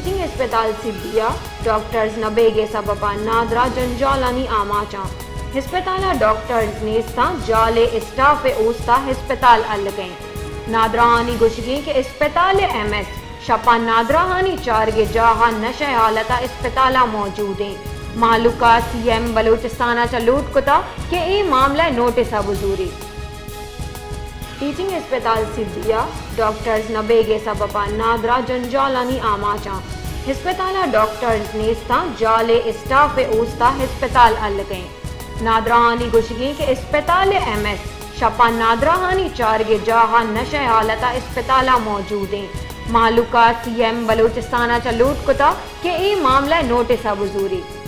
ٹیچنگ ہسپتال سبی ءَ ڈاکٹرز نہ بیگ ءِ سبب ءَ نادراہ جنجالانی آماچاں۔ ہسپتال ءَ ڈاکٹرز نیستاں، جعلی اسٹاف ءِ اوست ءَ ہسپتال الّگ ایں۔ نادراہانی گوشگ ایں کہ ہسپتال ءِ ایم ایس شپاں نادراہانی چارگ ءِ جاہ ءَ نشہ ءِ حالت ءَ ہسپتال ءَ موجود ایں۔ مہلوک ءَ سی ایم بلوچستان ءَ چہ لوٹ کتگ کہ اے معاملہ ءِ نوٹس ءَ بزوریت۔ ٹیچنگ ہسپتال سبی ءَ ڈاکٹرز نہ بیگ ءِ سبب ءَ نادراہ جنجالانی آماچاں۔ ہسپتال ءَ ڈاکٹرز نیستاں، جعلی اسٹاف ءِ اوست ءَ ہسپتال الّگ ایں۔ نادراہانی گوشگ ایں کہ ہسپتال ءِ ایم ایس شپاں نادراہانی چارگ ءِ جاہ ءَ نشہ ءِ حالت ءَ ہسپتال ءَ موجود ایں۔ مہلوک ءَ سی ایم بلوچستان ءَ چہ لوٹ کتگ کہ اے معاملہ ءِ نوٹس ءَ بزوریت۔